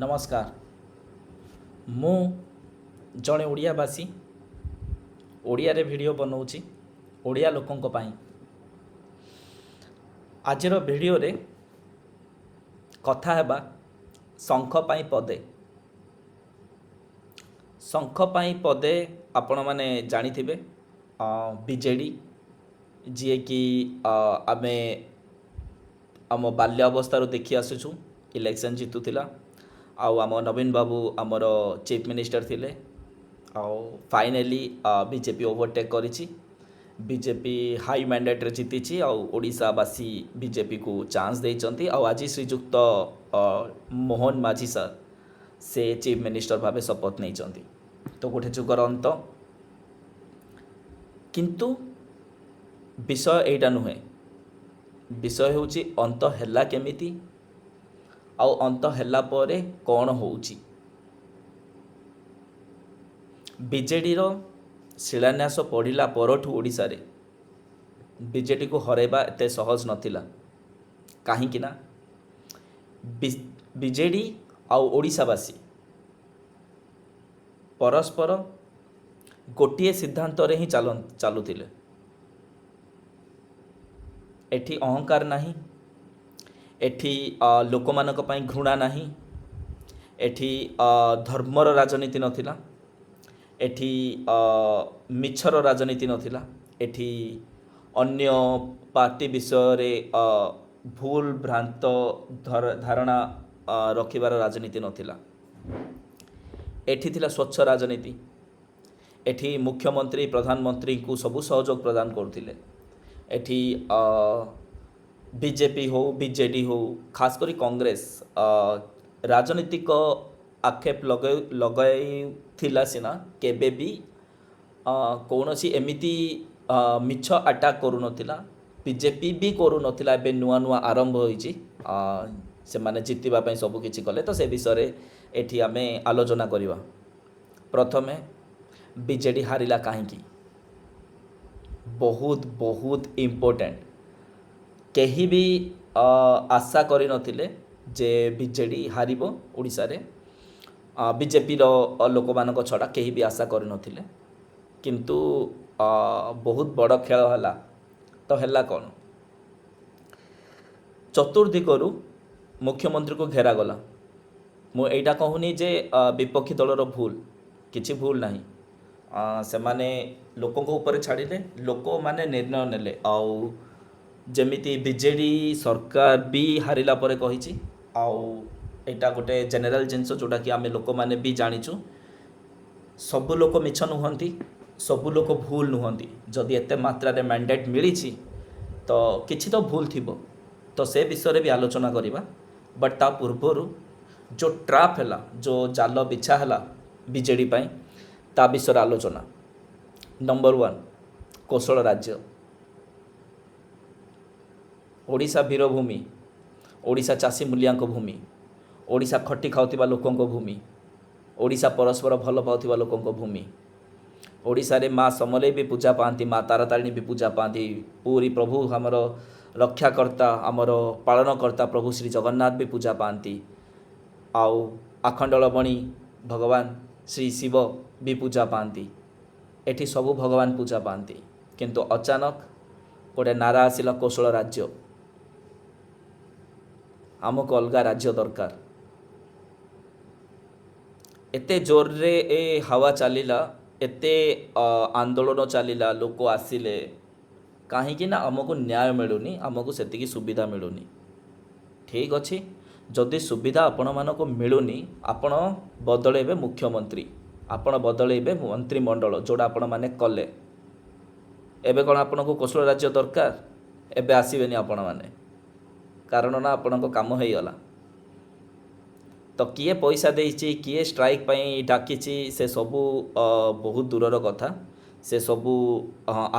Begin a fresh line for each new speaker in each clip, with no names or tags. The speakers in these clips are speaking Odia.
ନମସ୍କାର। ମୁଁ ଜଣେ ଓଡ଼ିଆବାସୀ, ଓଡ଼ିଆରେ ଭିଡ଼ିଓ ବନାଉଛି ଓଡ଼ିଆ ଲୋକଙ୍କ ପାଇଁ। ଆଜିର ଭିଡ଼ିଓରେ କଥା ହେବା ଶଙ୍ଖ ପାଇଁ ପଦେ। ଶଙ୍ଖ ପାଇଁ ପଦେ ଆପଣମାନେ ଜାଣିଥିବେ, ବିଜେଡ଼ି, ଯିଏକି ଆମେ ଆମ ବାଲ୍ୟ ଅବସ୍ଥାରୁ ଦେଖି ଆସୁଛୁ, ଇଲେକ୍ସନ୍ ଜିତୁଥିଲା ଆଉ ଆମ ନବୀନ ବାବୁ ଆମର ଚିଫ୍ ମିନିଷ୍ଟର ଥିଲେ। ଆଉ ଫାଇନାଲି ବିଜେପି ଓଭରଟେକ୍ କରିଛି, ବିଜେପି ହାଇ ମ୍ୟାଣ୍ଡେଟ୍ରେ ଜିତିଛି ଆଉ ଓଡ଼ିଶାବାସୀ ବିଜେପିକୁ ଚାନ୍ସ ଦେଇଛନ୍ତି। ଆଉ ଆଜି ଶ୍ରୀଯୁକ୍ତ ମୋହନ ମାଝୀ ସାର୍ ସେ ଚିଫ୍ ମିନିଷ୍ଟର ଭାବେ ଶପଥ ନେଇଛନ୍ତି। ତ ଗୋଟେ ଯୁଗର ଅନ୍ତ। କିନ୍ତୁ ବିଷୟ ଏଇଟା ନୁହେଁ। ବିଷୟ ହେଉଛି ଅନ୍ତ ହେଲା କେମିତି ଆଉ ଅନ୍ତ ହେଲା ପରେ କ'ଣ ହେଉଛି। ବିଜେଡ଼ିର ଶିଳାନ୍ୟାସ ପଡ଼ିଲା ପରଠୁ ଓଡ଼ିଶାରେ ବିଜେଡ଼ିକୁ ହରାଇବା ଏତେ ସହଜ ନଥିଲା, କାହିଁକି ନା ବିଜେଡ଼ି ଆଉ ଓଡ଼ିଶାବାସୀ ପରସ୍ପର ଗୋଟିଏ ସିଦ୍ଧାନ୍ତରେ ହିଁ ଚାଲୁଥିଲେ। ଏଠି ଅହଙ୍କାର ନାହିଁ, ଏଠି ଲୋକମାନଙ୍କ ପାଇଁ ଘୃଣା ନାହିଁ, ଏଠି ଧର୍ମର ରାଜନୀତି ନଥିଲା, ଏଠି ମିଛର ରାଜନୀତି ନଥିଲା, ଏଠି ଅନ୍ୟ ପାର୍ଟି ବିଷୟରେ ଭୁଲ ଭ୍ରାନ୍ତ ଧାରଣା ରଖିବାର ରାଜନୀତି ନଥିଲା। ଏଠି ଥିଲା ସ୍ୱଚ୍ଛ ରାଜନୀତି। ଏଠି ମୁଖ୍ୟମନ୍ତ୍ରୀ ପ୍ରଧାନମନ୍ତ୍ରୀଙ୍କୁ ସବୁ ସହଯୋଗ ପ୍ରଦାନ କରୁଥିଲେ। ଏଠି ବିଜେପି ହଉ, ବିଜେଡ଼ି ହଉ, ଖାସ କରି କଂଗ୍ରେସ ରାଜନୀତିକ ଆକ୍ଷେପ ଲଗାଇଥିଲା ସିନା, କେବେ ବି କୌଣସି ଏମିତି ମିଛ ଆଟାକ୍ କରୁନଥିଲା। ବିଜେପି ବି କରୁନଥିଲା। ଏବେ ନୂଆ ନୂଆ ଆରମ୍ଭ ହୋଇଛି, ସେମାନେ ଜିତିବା ପାଇଁ ସବୁ କିଛି କଲେ। ତ ସେ ବିଷୟରେ ଏଠି ଆମେ ଆଲୋଚନା କରିବା। ପ୍ରଥମେ ବିଜେଡ଼ି ହାରିଲା କାହିଁକି? ବହୁତ ବହୁତ ଇମ୍ପୋର୍ଟାଣ୍ଟ। କେହି ବି ଆଶା କରିନଥିଲେ ଯେ ବିଜେଡ଼ି ହାରିବ ଓଡ଼ିଶାରେ। ବିଜେପିର ଲୋକମାନଙ୍କ ଛଡ଼ା କେହି ବି ଆଶା କରିନଥିଲେ। କିନ୍ତୁ ବହୁତ ବଡ଼ ଖେଳ ହେଲା। ତ ହେଲା କ'ଣ? ଚତୁର୍ଦିଗରୁ ମୁଖ୍ୟମନ୍ତ୍ରୀକୁ ଘେରାଗଲା। ମୁଁ ଏଇଟା କହୁନି ଯେ ବିପକ୍ଷୀ ଦଳର ଭୁଲ। କିଛି ଭୁଲ ନାହିଁ। ସେମାନେ ଲୋକଙ୍କ ଉପରେ ଛାଡ଼ିଲେ, ଲୋକମାନେ ନିର୍ଣ୍ଣୟ ନେଲେ। ଆଉ ଯେମିତି ବିଜେଡ଼ି ସରକାର ବି ହାରିଲା ପରେ କହିଛି, ଆଉ ଏଇଟା ଗୋଟେ ଜେନେରାଲ ଜିନିଷ ଯେଉଁଟାକି ଆମେ ଲୋକମାନେ ବି ଜାଣିଛୁ, ସବୁ ଲୋକ ମିଛ ନୁହନ୍ତି, ସବୁ ଲୋକ ଭୁଲ ନୁହନ୍ତି। ଯଦି ଏତେ ମାତ୍ରାରେ ମ୍ୟାଣ୍ଡେଟ୍ ମିଳିଛି ତ କିଛି ତ ଭୁଲ ଥିବ। ତ ସେ ବିଷୟରେ ବି ଆଲୋଚନା କରିବା। ବଟ୍ ତା ପୂର୍ବରୁ ଯେଉଁ ଟ୍ରାପ୍ ହେଲା, ଯେଉଁ ଜାଲ ବିଛା ହେଲା ବିଜେଡ଼ି ପାଇଁ, ତା ବିଷୟରେ ଆଲୋଚନା। ନମ୍ବର 1, କୋଶଳ ରାଜ୍ୟ। ଓଡ଼ିଶା ବୀରଭୂମି, ଓଡ଼ିଶା ଚାଷୀ ମୂଲିଆଙ୍କ ଭୂମି, ଓଡ଼ିଶା ଖଟି ଖାଉଥିବା ଲୋକଙ୍କ ଭୂମି, ଓଡ଼ିଶା ପରସ୍ପର ଭଲ ପାଉଥିବା ଲୋକଙ୍କ ଭୂମି। ଓଡ଼ିଶାରେ ମା ସମଲେଇ ବି ପୂଜା ପାଆନ୍ତି, ମା ତାରାତାରିଣୀ ବି ପୂଜା ପାଆନ୍ତି, ପୁରୀ ପ୍ରଭୁ ଆମର ରକ୍ଷାକର୍ତ୍ତା, ଆମର ପାଳନକର୍ତ୍ତା ପ୍ରଭୁ ଶ୍ରୀ ଜଗନ୍ନାଥ ବି ପୂଜା ପାଆନ୍ତି, ଆଉ ଆଖଣ୍ଡଳମଣି ଭଗବାନ ଶ୍ରୀ ଶିବ ବି ପୂଜା ପାଆନ୍ତି। ଏଠି ସବୁ ଭଗବାନ ପୂଜା ପାଆନ୍ତି। କିନ୍ତୁ ଅଚାନକ ଗୋଟେ ନାରା ଆସିଲା, କୋଶଳ ରାଜ୍ୟ, ଆମକୁ ଅଲଗା ରାଜ୍ୟ ଦରକାର। ଏତେ ଜୋରରେ ଏ ହାୱା ଚାଲିଲା, ଏତେ ଆନ୍ଦୋଳନ ଚାଲିଲା, ଲୋକ ଆସିଲେ, କାହିଁକି ନା ଆମକୁ ନ୍ୟାୟ ମିଳୁନି, ଆମକୁ ସେତିକି ସୁବିଧା ମିଳୁନି। ଠିକ୍ ଅଛି, ଯଦି ସୁବିଧା ଆପଣମାନଙ୍କୁ ମିଳୁନି, ଆପଣ ବଦଳେଇବେ ମୁଖ୍ୟମନ୍ତ୍ରୀ, ଆପଣ ବଦଳେଇବେ ମନ୍ତ୍ରିମଣ୍ଡଳ, ଯେଉଁଟା ଆପଣମାନେ କଲେ। ଏବେ କ'ଣ ଆପଣଙ୍କୁ କୋଶଳ ରାଜ୍ୟ ଦରକାର? ଏବେ ଆସିବେନି ଆପଣମାନେ, କାରଣ ନା ଆପଣଙ୍କ କାମ ହେଇଗଲା। ତ କିଏ ପଇସା ଦେଇଛି, କିଏ ଷ୍ଟ୍ରାଇକ୍ ପାଇଁ ଡାକିଛି, ସେ ସବୁ ବହୁତ ଦୂରର କଥା। ସେ ସବୁ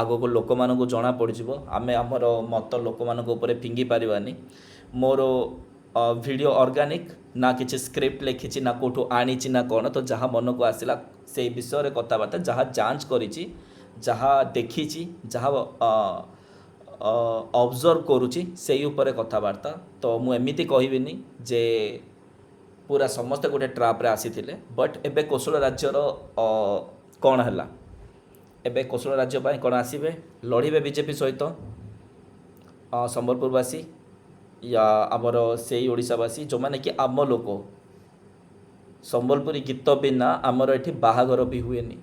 ଆଗକୁ ଲୋକମାନଙ୍କୁ ଜଣା ପଡ଼ିଯିବ। ଆମେ ଆମର ମତ ଲୋକମାନଙ୍କ ଉପରେ ଫିଙ୍ଗି ପାରିବାନି। ମୋର ଭିଡ଼ିଓ ଅର୍ଗାନିକ୍, ନା କିଛି ସ୍କ୍ରିପ୍ଟ ଲେଖିଛି, ନା କେଉଁଠୁ ଆଣିଛି, ନା କ'ଣ। ତ ଯାହା ମନକୁ ଆସିଲା ସେଇ ବିଷୟରେ କଥାବାର୍ତ୍ତା, ଯାହା ଯାଞ୍ଚ କରିଛି, ଯାହା ଦେଖିଛି, ଯାହା ଅବଜର୍ଭ କରୁଛି, ସେଇ ଉପରେ କଥାବାର୍ତ୍ତା। ତ ମୁଁ ଏମିତି କହିବିନି ଯେ ପୁରା ସମସ୍ତେ ଗୋଟେ ଟ୍ରାପ୍ରେ ଆସିଥିଲେ। ବଟ୍ ଏବେ କୋଶଳ ରାଜ୍ୟର କ'ଣ ହେଲା? ଏବେ କୋଶଳ ରାଜ୍ୟ ପାଇଁ କ'ଣ ଆସିବେ, ଲଢ଼ିବେ ବିଜେପି ସହିତ ସମ୍ବଲପୁରବାସୀ ୟା ଆମର ସେଇ ଓଡ଼ିଶାବାସୀ, ଯେଉଁମାନେ କି ଆମ ଲୋକ? ସମ୍ବଲପୁରୀ ଗୀତ ବିନା ଆମର ଏଠି ବାହାଘର ବି ହୁଏନି।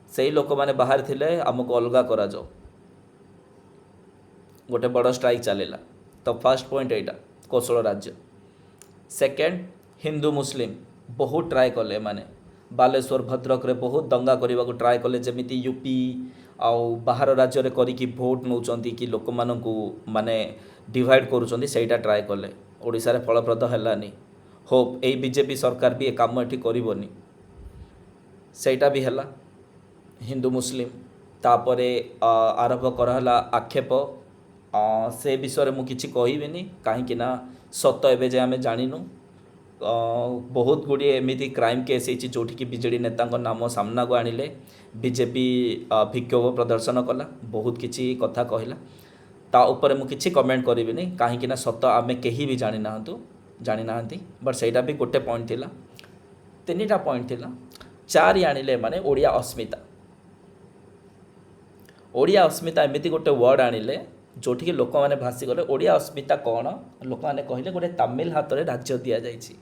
ସେଇ ଲୋକମାନେ ବାହାରେ ଥିଲେ, ଆମକୁ ଅଲଗା କରାଯାଉ, ଗୋଟେ ବଡ଼ ଷ୍ଟ୍ରାଇକ୍ ଚାଲିଲା। ତ ଫାର୍ଷ୍ଟ ପଏଣ୍ଟ ଏଇଟା, କୋଶଳ ରାଜ୍ୟ। ସେକେଣ୍ଡ, ହିନ୍ଦୁ ମୁସଲିମ ବହୁତ ଟ୍ରାଏ କଲେ ଏମାନେ। ବାଲେଶ୍ୱର, ଭଦ୍ରକରେ ବହୁତ ଦଙ୍ଗା କରିବାକୁ ଟ୍ରାଏ କଲେ। ଯେମିତି ୟୁପି ଆଉ ବାହାର ରାଜ୍ୟରେ କରିକି ଭୋଟ ନେଉଛନ୍ତି କି ଲୋକମାନଙ୍କୁ ମାନେ ଡିଭାଇଡ଼ କରୁଛନ୍ତି, ସେଇଟା ଟ୍ରାଏ କଲେ। ଓଡ଼ିଶାରେ ଫଳପ୍ରଦ ହେଲାନି। ହୋପ୍ ଏଇ ବିଜେପି ସରକାର ବି ଏ କାମ ଏଠି କରିବନି। ସେଇଟା ବି ହେଲା ହିନ୍ଦୁ ମୁସଲିମ। ତାପରେ ଆରମ୍ଭ କରାହେଲା ଆକ୍ଷେପ। ସେ ବିଷୟରେ ମୁଁ କିଛି କହିବିନି, କାହିଁକି ନା ସତ ଏବେ ଯାଏ ଆମେ ଜାଣିନୁ। ବହୁତ ଗୁଡ଼ିଏ ଏମିତି କ୍ରାଇମ୍ କେସ୍ ହେଇଛି, ଯେଉଁଠିକି ବିଜେଡ଼ି ନେତାଙ୍କ ନାମ ସାମ୍ନାକୁ ଆଣିଲେ ବିଜେପି ବିକ୍ଷୋଭ ପ୍ରଦର୍ଶନ କଲା, ବହୁତ କିଛି କଥା କହିଲା। ତା ଉପରେ ମୁଁ କିଛି କମେଣ୍ଟ କରିବିନି, କାହିଁକି ନା ସତ ଆମେ କେହି ବି ଜାଣିନାହାନ୍ତି। ବଟ୍ ସେଇଟା ବି ଗୋଟେ ପଏଣ୍ଟ ଥିଲା। ତିନିଟା ପଏଣ୍ଟ ଥିଲା। ଚାରି ଆଣିଲେ ଏମାନେ ଓଡ଼ିଆ ଅସ୍ମିତା। ଓଡ଼ିଆ ଅସ୍ମିତା ଏମିତି ଗୋଟେ ୱାର୍ଡ଼ ଆଣିଲେ, ଯେଉଁଠିକି ଲୋକମାନେ ଭାସିଗଲେ। ଓଡ଼ିଆ ଅସ୍ମିତା କ'ଣ? ଲୋକମାନେ କହିଲେ ଗୋଟେ ତାମିଲ ହାତରେ ରାଜ୍ୟ ଦିଆଯାଇଛି,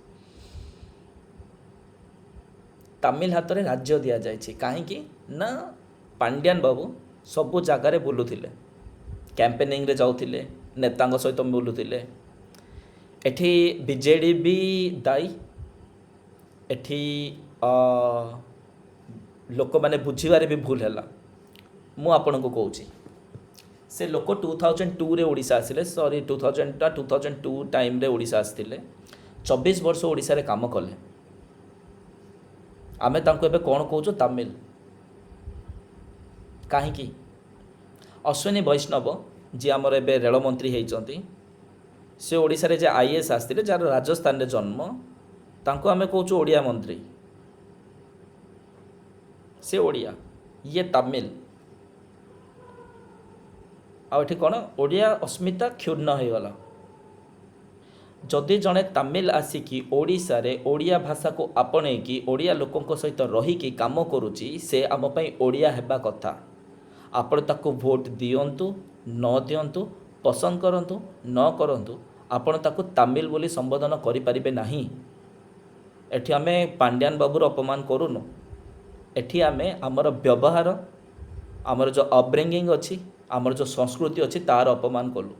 ତାମିଲ ହାତରେ ରାଜ୍ୟ ଦିଆଯାଇଛି। କାହିଁକି ନା ପାଣ୍ଡିଆନ ବାବୁ ସବୁ ଜାଗାରେ ବୁଲୁଥିଲେ, କ୍ୟାମ୍ପେନିଂରେ ଯାଉଥିଲେ, ନେତାଙ୍କ ସହିତ ବୁଲୁଥିଲେ। ଏଠି ବିଜେଡ଼ି ବି ଦାୟୀ। ଏଠି ଲୋକମାନେ ବୁଝିବାରେ ବି ଭୁଲ ହେଲା। ମୁଁ ଆପଣଙ୍କୁ କହୁଛି, ସେ ଲୋକ 2002ରେ ଓଡ଼ିଶା ଆସିଲେ, ସରି, 2000ଟା 2002 ଟାଇମ୍ରେ ଓଡ଼ିଶା ଆସିଥିଲେ। 24 ବର୍ଷ ଓଡ଼ିଶାରେ କାମ କଲେ। ଆମେ ତାଙ୍କୁ ଏବେ କ'ଣ କହୁଛୁ? ତାମିଲ। କାହିଁକି? ଅଶ୍ୱିନୀ ବୈଷ୍ଣବ, ଯିଏ ଆମର ଏବେ ରେଳମନ୍ତ୍ରୀ ହେଇଛନ୍ତି, ସେ ଓଡ଼ିଶାରେ ଯେ ଆଇଏଏସ୍ ଆସିଥିଲେ, ଯାହାର ରାଜସ୍ଥାନରେ ଜନ୍ମ, ତାଙ୍କୁ ଆମେ କହୁଛୁ ଓଡ଼ିଆ ମନ୍ତ୍ରୀ। ସେ ଓଡ଼ିଆ, ଇଏ ତାମିଲ। ଆଉ ଏଠି କ'ଣ ଓଡ଼ିଆ ଅସ୍ମିତା କ୍ଷୁଣ୍ଣ ହେଇଗଲା। ଯଦି ଜଣେ ତାମିଲ ଆସିକି ଓଡ଼ିଶାରେ ଓଡ଼ିଆ ଭାଷାକୁ ଆପଣେଇକି ଓଡ଼ିଆ ଲୋକଙ୍କ ସହିତ ରହିକି କାମ କରୁଛି, ସେ ଆମ ପାଇଁ ଓଡ଼ିଆ ହେବା କଥା। ଆପଣ ତାକୁ ଭୋଟ ଦିଅନ୍ତୁ ନ ଦିଅନ୍ତୁ, ପସନ୍ଦ କରନ୍ତୁ ନ କରନ୍ତୁ, ଆପଣ ତାକୁ ତାମିଲ ବୋଲି ସମ୍ବୋଧନ କରିପାରିବେ ନାହିଁ। ଏଠି ଆମେ ପାଣ୍ଡିଆନ ବାବୁର ଅପମାନ କରୁନୁ। ଏଠି ଆମେ ଆମର ବ୍ୟବହାର, ଆମର ଯେଉଁ ଅପବ୍ରିଙ୍ଗିଂ ଅଛି, ଆମର ଯେଉଁ ସଂସ୍କୃତି ଅଛି, ତାର ଅପମାନ କଲୁ।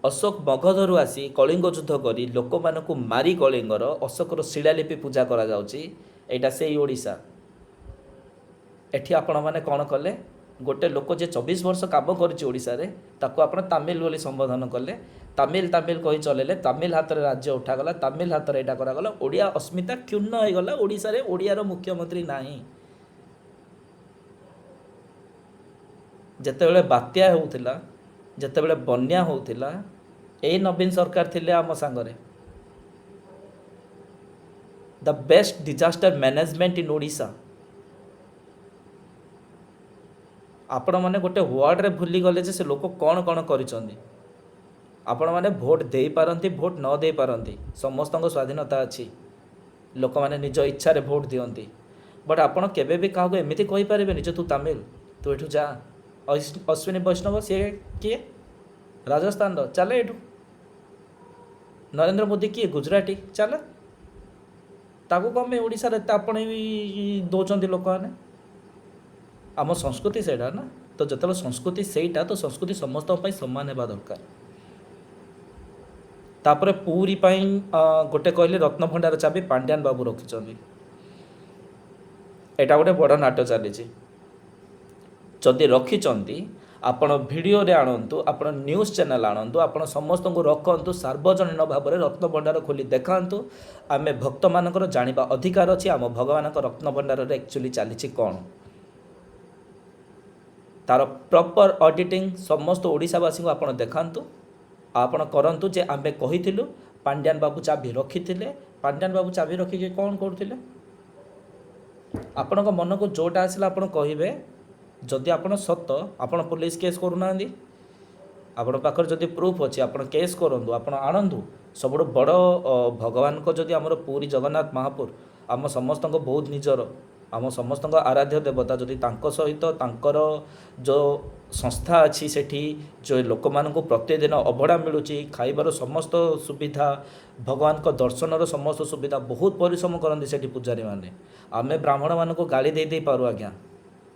ଅଶୋକ ମଗଧରୁ ଆସି କଳିଙ୍ଗ ଯୁଦ୍ଧ କରି ଲୋକମାନଙ୍କୁ ମାରି, କଳିଙ୍ଗର ଅଶୋକର ଶିଳାଲିପି ପୂଜା କରାଯାଉଛି। ଏଇଟା ସେଇ ଓଡ଼ିଶା। ଏଠି ଆପଣମାନେ କ'ଣ କଲେ? ଗୋଟେ ଲୋକ ଯିଏ 24 ବର୍ଷ କାମ କରିଛି ଓଡ଼ିଶାରେ, ତାକୁ ଆପଣ ତାମିଲ ବୋଲି ସମ୍ବୋଧନ କଲେ। ତାମିଲ ତାମିଲ କହି ଚଲେଇଲେ। ତାମିଲ ହାତରେ ରାଜ୍ୟ ଉଠାଗଲା, ତାମିଲ ହାତରେ ଏଇଟା କରାଗଲା, ଓଡ଼ିଆ ଅସ୍ମିତା କ୍ଷୁଣ୍ଣ ହେଇଗଲା। ଓଡ଼ିଶାରେ ଓଡ଼ିଆର ମୁଖ୍ୟମନ୍ତ୍ରୀ ନାହିଁ। ଯେତେବେଳେ ବାତ୍ୟା ହେଉଥିଲା, ଯେତେବେଳେ ବନ୍ୟା ହେଉଥିଲା, ଏଇ ନବୀନ ସରକାର ଥିଲେ ଆମ ସାଙ୍ଗରେ। The best disaster management in Odisha. ଆପଣମାନେ ଗୋଟେ ୱାର୍ଡ଼ରେ ଭୁଲିଗଲେ ଯେ ସେ ଲୋକ କ'ଣ କ'ଣ କରିଛନ୍ତି। ଆପଣମାନେ ଭୋଟ ଦେଇପାରନ୍ତି, ଭୋଟ ନ ଦେଇପାରନ୍ତି, ସମସ୍ତଙ୍କ ସ୍ୱାଧୀନତା ଅଛି। ଲୋକମାନେ ନିଜ ଇଚ୍ଛାରେ ଭୋଟ ଦିଅନ୍ତି। ବଟ୍ ଆପଣ କେବେ ବି କାହାକୁ ଏମିତି କହିପାରିବେନି ଯେ ତୁ ତାମିଲ, ତୁ ଏଠୁ ଯା। ଅଶ୍ୱିନୀ ବୈଷ୍ଣବ ସିଏ କିଏ? ରାଜସ୍ଥାନର, ଚାଲେ ଏଠୁ। ନରେନ୍ଦ୍ର ମୋଦି କିଏ? ଗୁଜରାଟୀ, ଚାଲେ। ତାକୁ କ'ଣ ପାଇଁ ଓଡ଼ିଶାରେ ଏତେ ଆପଣ ବି ଦେଉଛନ୍ତି ଲୋକମାନେ? ଆମ ସଂସ୍କୃତି ସେଇଟା ନା। ତ ଯେତେବେଳେ ସଂସ୍କୃତି ସେଇଟା, ତ ସଂସ୍କୃତି ସମସ୍ତଙ୍କ ପାଇଁ ସମାନ ହେବା ଦରକାର। ତାପରେ ପୁରୀ ପାଇଁ ଗୋଟେ କହିଲେ ରତ୍ନଭଣ୍ଡାର ଚାବି ପାଣ୍ଡିଆନ ବାବୁ ରଖିଛନ୍ତି। ଏଇଟା ଗୋଟେ ବଡ଼ ନାଟ ଚାଲିଛି। ଯଦି ରଖିଛନ୍ତି, ଆପଣ ଭିଡ଼ିଓରେ ଆଣନ୍ତୁ, ଆପଣ ନ୍ୟୁଜ୍ ଚ୍ୟାନେଲ୍ ଆଣନ୍ତୁ, ଆପଣ ସମସ୍ତଙ୍କୁ ରଖନ୍ତୁ, ସାର୍ବଜନୀନ ଭାବରେ ରତ୍ନଭଣ୍ଡାର ଖୋଲି ଦେଖାନ୍ତୁ। ଆମେ ଭକ୍ତମାନଙ୍କର ଜାଣିବା ଅଧିକାର ଅଛି, ଆମ ଭଗବାନଙ୍କ ରତ୍ନଭଣ୍ଡାରରେ ଆକ୍ଚୁଆଲି ଚାଲିଛି କ'ଣ। ତାର ପ୍ରପର୍ ଅଡ଼ିଟିଂ ସମସ୍ତ ଓଡ଼ିଶାବାସୀଙ୍କୁ ଆପଣ ଦେଖାନ୍ତୁ। ଆଉ ଆପଣ କରନ୍ତୁ ଯେ ଆମେ କହିଥିଲୁ ପାଣ୍ଡିଆନ ବାବୁ ଚାବି ରଖିଥିଲେ। ପାଣ୍ଡିଆନ ବାବୁ ଚାବି ରଖିକି କ'ଣ କରୁଥିଲେ? ଆପଣଙ୍କ ମନକୁ ଯେଉଁଟା ଆସିଲା ଆପଣ କହିବେ। ଯଦି ଆପଣ ସତ, ଆପଣ ପୋଲିସ କେସ୍ କରୁନାହାନ୍ତି? ଆପଣଙ୍କ ପାଖରେ ଯଦି ପ୍ରୁଫ୍ ଅଛି, ଆପଣ କେସ୍ କରନ୍ତୁ, ଆପଣ ଆଣନ୍ତୁ। ସବୁଠୁ ବଡ଼ ଭଗବାନଙ୍କ ଯଦି ଆମର ପୁରୀ ଜଗନ୍ନାଥ ମହାପୁର ଆମ ସମସ୍ତଙ୍କ ବହୁତ ନିଜର, ଆମ ସମସ୍ତଙ୍କ ଆରାଧ୍ୟ ଦେବତା, ଯଦି ତାଙ୍କ ସହିତ ତାଙ୍କର ଯେଉଁ ସଂସ୍ଥା ଅଛି ସେଠି ଯେଉଁ ଲୋକମାନଙ୍କୁ ପ୍ରତିଦିନ ଅବଢ଼ା ମିଳୁଛି, ଖାଇବାର ସମସ୍ତ ସୁବିଧା, ଭଗବାନଙ୍କ ଦର୍ଶନର ସମସ୍ତ ସୁବିଧା, ବହୁତ ପରିଶ୍ରମ କରନ୍ତି ସେଠି ପୂଜାରୀମାନେ। ଆମେ ବ୍ରାହ୍ମଣମାନଙ୍କୁ ଗାଳି ଦେଇ ଦେଇପାରୁ ଆଜ୍ଞା,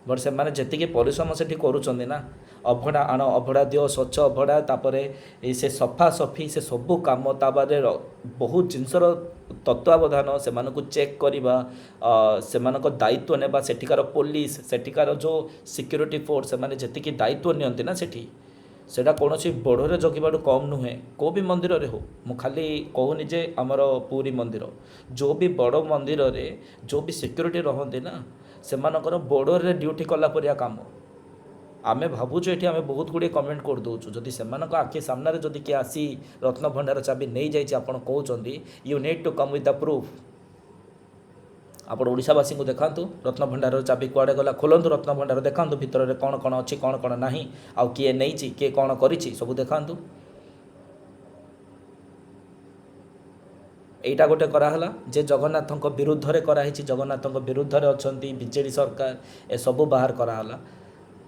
ବଟ୍ ସେମାନେ ଯେତିକି ପରିଶ୍ରମ ସେଠି କରୁଛନ୍ତି ନା, ଅବଢ଼ା ଆଣ, ଅବଢ଼ା ଦିଅ, ସ୍ୱଚ୍ଛ ଅବଢ଼ା, ତାପରେ ଏ ସେ ସଫାସଫି, ସେ ସବୁ କାମ, ତା ବାଦେ ବହୁତ ଜିନିଷର ତତ୍ତ୍ୱାବଧାନ, ସେମାନଙ୍କୁ ଚେକ୍ କରିବା, ସେମାନଙ୍କ ଦାୟିତ୍ୱ ନେବା, ସେଠିକାର ପୋଲିସ, ସେଠିକାର ଯେଉଁ ସିକ୍ୟୁରିଟି ଫୋର୍ସ, ସେମାନେ ଯେତିକି ଦାୟିତ୍ୱ ନିଅନ୍ତି ନା ସେଠି, ସେଇଟା କୌଣସି ବର୍ଡ଼ରରେ ଜଗିବାଠୁ କମ୍ ନୁହେଁ। କେଉଁ ବି ମନ୍ଦିରରେ ହଉ, ମୁଁ ଖାଲି କହୁନି ଯେ ଆମର ପୁରୀ ମନ୍ଦିର, ଯେଉଁ ବି ବଡ଼ ମନ୍ଦିରରେ ଯେଉଁ ବି ସିକ୍ୟୁରିଟି ରହନ୍ତି ନା, ସେମାନଙ୍କର ବର୍ଡ଼ରରେ ଡ୍ୟୁଟି କଲା ପରିକା କାମ। ଆମେ ଭାବୁଛୁ ଏଠି ଆମେ ବହୁତ ଗୁଡ଼ିଏ କମେଣ୍ଟ କରିଦେଉଛୁ, ଯଦି ସେମାନଙ୍କ ଆଖି ସାମ୍ନାରେ ଯଦି କିଏ ଆସି ରତ୍ନଭଣ୍ଡାର ଚାବି ନେଇଯାଇଛି ଆପଣ କହୁଛନ୍ତି, you need to come with the proof. ଆପଣ ଓଡ଼ିଶାବାସୀଙ୍କୁ ଦେଖାନ୍ତୁ ରତ୍ନଭଣ୍ଡାରର ଚାବି କୁଆଡ଼େ ଗଲା, ଖୋଲନ୍ତୁ ରତ୍ନଭଣ୍ଡାର, ଦେଖାନ୍ତୁ ଭିତରରେ କ'ଣ କ'ଣ ଅଛି, କ'ଣ କ'ଣ ନାହିଁ, ଆଉ କିଏ ନେଇଛି, କିଏ କ'ଣ କରିଛି, ସବୁ ଦେଖାନ୍ତୁ। ଏଇଟା ଗୋଟେ କରାହେଲା ଯେ ଜଗନ୍ନାଥଙ୍କ ବିରୁଦ୍ଧରେ କରାହେଇଛି, ଜଗନ୍ନାଥଙ୍କ ବିରୁଦ୍ଧରେ ଅଛନ୍ତି ବିଜେଡ଼ି ସରକାର, ଏସବୁ ବାହାର କରାହେଲା।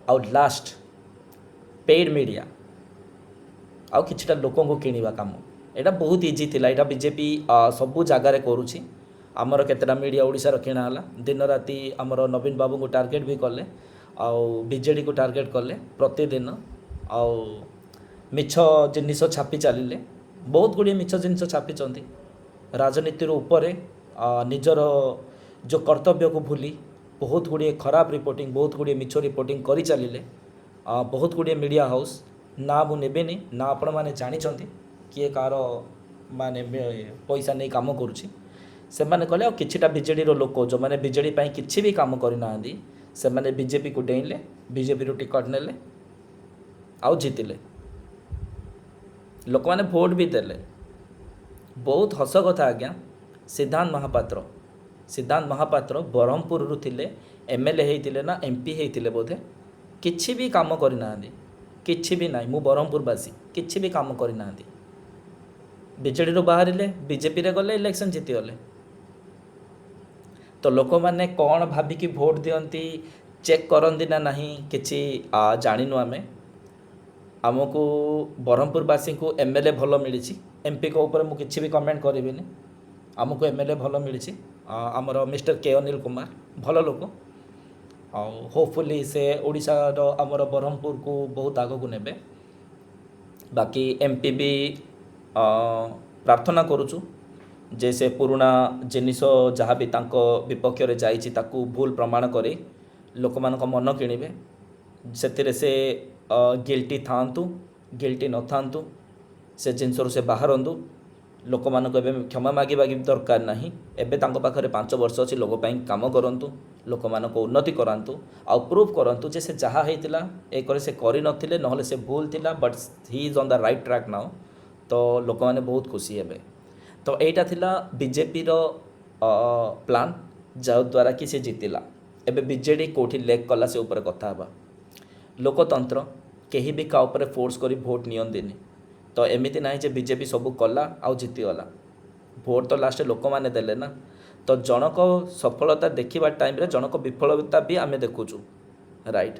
ଆଉ ଲାଷ୍ଟ ପେଡ୍ ମିଡ଼ିଆ, ଆଉ କିଛିଟା ଲୋକଙ୍କୁ କିଣିବା କାମ, ଏଇଟା ବହୁତ ଇଜି ଥିଲା। ଏଇଟା ବିଜେପି ସବୁ ଜାଗାରେ କରୁଛି। ଆମର କେତେଟା ମିଡ଼ିଆ ଓଡ଼ିଶାର କିଣା ହେଲା, ଦିନ ରାତି ଆମର ନବୀନ ବାବୁଙ୍କୁ ଟାର୍ଗେଟ୍ ବି କଲେ, ଆଉ ବିଜେଡ଼ିକୁ ଟାର୍ଗେଟ୍ କଲେ ପ୍ରତିଦିନ, ଆଉ ମିଛ ଜିନିଷ ଛାପି ଚାଲିଲେ, ବହୁତ ଗୁଡ଼ିଏ ମିଛ ଜିନିଷ ଛାପିଛନ୍ତି। ରାଜନୀତିର ଉପରେ ନିଜର ଯେଉଁ କର୍ତ୍ତବ୍ୟକୁ ଭୁଲି ବହୁତ ଗୁଡ଼ିଏ ଖରାପ ରିପୋର୍ଟିଂ, ବହୁତ ଗୁଡ଼ିଏ ମିଛ ରିପୋର୍ଟିଂ କରି ଚାଲିଲେ। ବହୁତ ଗୁଡ଼ିଏ ମିଡ଼ିଆ ହାଉସ୍, ନା ମୁଁ ନେବିନି, ନା ଆପଣମାନେ ଜାଣିଛନ୍ତି କିଏ କାହାର ମାନେ ପଇସା ନେଇ କାମ କରୁଛି, ସେମାନେ କଲେ। ଆଉ କିଛିଟା ବିଜେଡ଼ିର ଲୋକ ଯେଉଁମାନେ ବିଜେଡ଼ି ପାଇଁ କିଛି ବି କାମ କରିନାହାନ୍ତି, ସେମାନେ ବିଜେପିକୁ ଡେଇଁଲେ, ବିଜେପିରୁ ଟିକଟ ନେଲେ ଆଉ ଜିତିଲେ, ଲୋକମାନେ ଭୋଟ ବି ଦେଲେ। ବହୁତ ହସ କଥା ଆଜ୍ଞା, ସିଦ୍ଧାନ୍ତ ମହାପାତ୍ର ବ୍ରହ୍ମପୁରରୁ ଥିଲେ, MLA ହେଇଥିଲେ ନା MP ହେଇଥିଲେ ବୋଧେ, କିଛି ବି କାମ କରିନାହାନ୍ତି, କିଛି ବି ନାହିଁ। ମୁଁ ବ୍ରହ୍ମପୁରବାସୀ, କିଛି ବି କାମ କରିନାହାନ୍ତି। ବିଜେଡ଼ିରୁ ବାହାରିଲେ, ବିଜେପିରେ ଗଲେ, ଇଲେକ୍ସନ୍ ଜିତିଗଲେ। ତ ଲୋକମାନେ କ'ଣ ଭାବିକି ଭୋଟ ଦିଅନ୍ତି, ଚେକ୍ କରନ୍ତି ନା ନାହିଁ, କିଛି ଜାଣିନୁ ଆମେ। ଆମକୁ ବ୍ରହ୍ମପୁରବାସୀଙ୍କୁ MLA ଭଲ ମିଳିଛି, ଏମ୍ପିଙ୍କ ଉପରେ ମୁଁ କିଛି ବି କମେଣ୍ଟ କରିବିନି। ଆମକୁ MLA ଭଲ ମିଳିଛି, ଆମର ମିଷ୍ଟର କେ ଅନିଲ କୁମାର ଭଲ ଲୋକ, ଆଉ ହୋପଫୁଲି ସେ ଓଡ଼ିଶାର ଆମର ବ୍ରହ୍ମପୁରକୁ ବହୁତ ଆଗକୁ ନେବେ। ବାକି ଏମ୍ପି ବି ପ୍ରାର୍ଥନା କରୁଛୁ ଯେ ସେ ପୁରୁଣା ଜିନିଷ ଯାହା ବି ତାଙ୍କ ବିପକ୍ଷରେ ଯାଇଛି ତାକୁ ଭୁଲ ପ୍ରମାଣ କରି ଲୋକମାନଙ୍କ ମନ କିଣିବେ। ସେଥିରେ ସେ ଗିଲ୍ଟି ଥାଆନ୍ତୁ, ଗିଲ୍ଟି ନଥାନ୍ତୁ, ସେ ଜିନିଷରୁ ସେ ବାହାରନ୍ତୁ। ଲୋକମାନଙ୍କୁ ଏବେ କ୍ଷମା ମାଗିବା ବି ଦରକାର ନାହିଁ। ଏବେ ତାଙ୍କ ପାଖରେ 5 ବର୍ଷ ଅଛି, ଲୋକ ପାଇଁ କାମ କରନ୍ତୁ, ଲୋକମାନଙ୍କ ଉନ୍ନତି କରାନ୍ତୁ, ଆଉ ପ୍ରୁଭ୍ କରନ୍ତୁ ଯେ ସେ ଯାହା ହେଇଥିଲା ଏକରେ ସେ କରିନଥିଲେ, ନହେଲେ ସେ ଭୁଲ ଥିଲା, but he is on the right track now. ତ ଲୋକମାନେ ବହୁତ ଖୁସି ହେବେ। ତ ଏଇଟା ଥିଲା ବିଜେପିର ପ୍ଲାନ୍, ଯାହାଦ୍ୱାରା କି ସେ ଜିତିଲା। ଏବେ ବିଜେଡ଼ି କେଉଁଠି ଲେକ୍ କଲା ସେ ଉପରେ କଥା ହେବା। ଲୋକତନ୍ତ୍ର, କେହି ବି କାହା ଉପରେ ଫୋର୍ସ କରି ଭୋଟ ନିଅନ୍ତିନି। ତ ଏମିତି ନାହିଁ ଯେ ବିଜେପି ସବୁ କଲା ଆଉ ଜିତିଗଲା, ଭୋଟ ତ ଲାଷ୍ଟରେ ଲୋକମାନେ ଦେଲେ ନା। ତ ଜଣକ ସଫଳତା ଦେଖିବା ଟାଇମ୍ରେ ଜଣକ ବିଫଳତା ବି ଆମେ ଦେଖୁଛୁ, ରାଇଟ୍?